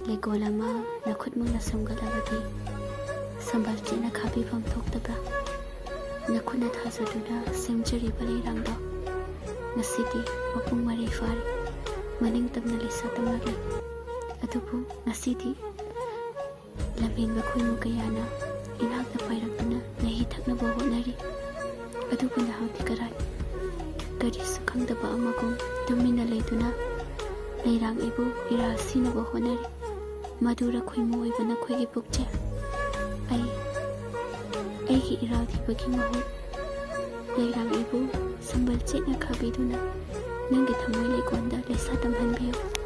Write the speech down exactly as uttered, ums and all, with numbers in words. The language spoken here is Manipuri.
ꯂꯩꯀꯣꯜ ꯑꯃ ꯅꯈꯨꯠꯃꯛꯅ ꯁꯦꯝꯒꯠꯂꯕꯗꯤ ꯁꯝꯕꯜ ꯆꯦꯠꯅ ꯈꯥꯕꯤꯐꯝ ꯊꯣꯛꯇꯕ꯭ꯔꯥ? ꯅꯈꯨꯠꯅ ꯊꯥꯖꯗꯨꯅ ꯁꯦꯝꯖꯔꯤꯕ ꯂꯩꯔꯥꯡꯗꯣ ꯉꯁꯤꯗꯤ ꯃꯄꯨꯡ ꯃꯔꯩ ꯐꯥꯔꯦ, ꯃꯅꯤꯡ ꯇꯝꯅ ꯂꯩꯁꯥ ꯇꯝꯂꯛꯂꯦ꯫ ꯑꯗꯨꯕꯨ ꯉꯁꯤꯗꯤ ꯂꯝꯍꯦꯟꯕ ꯈꯣꯏꯃꯨ ꯀꯌꯥꯅ ꯏꯅꯥꯛꯇ ꯄꯥꯏꯔꯛꯇꯨꯅ ꯃꯍꯤ ꯊꯛꯅꯕ ꯍꯣꯠꯅꯔꯤ꯫ ꯑꯗꯨꯕꯨ ꯅꯍꯥꯛꯇꯤ ꯀꯔꯥꯏ? ꯀꯔꯤꯁꯨ ꯈꯪꯗꯕ ꯑꯃꯒꯨꯝ ꯇꯨꯃꯤꯟꯅ ꯂꯩꯗꯨꯅ ꯂꯩꯔꯥꯡ ꯑꯩꯕꯨ ꯏꯔꯥꯜ ꯁꯤꯅꯕ ꯍꯣꯠꯅꯔꯤ꯫ ꯃꯗꯨꯔ ꯈꯣꯏꯃꯨ ꯑꯣꯏꯕ ꯅꯈꯣꯏꯒꯤ ꯄꯨꯛꯆꯦꯜ? ꯑꯩ, ꯑꯩꯒꯤ ꯏꯔꯥꯜ ꯊꯤꯕꯒꯤ ꯃꯍꯨꯠ ꯂꯩꯔꯥꯡ ꯑꯩꯕꯨ ꯁꯝꯕꯜ ꯆꯦꯠꯅ ꯈꯥꯕꯤꯗꯨꯅ ꯅꯪꯒꯤ ꯊꯃꯣꯏ ꯂꯩꯀꯣꯜꯗ ꯂꯩꯁꯥ ꯇꯝꯍꯟꯕꯤꯌꯨ꯫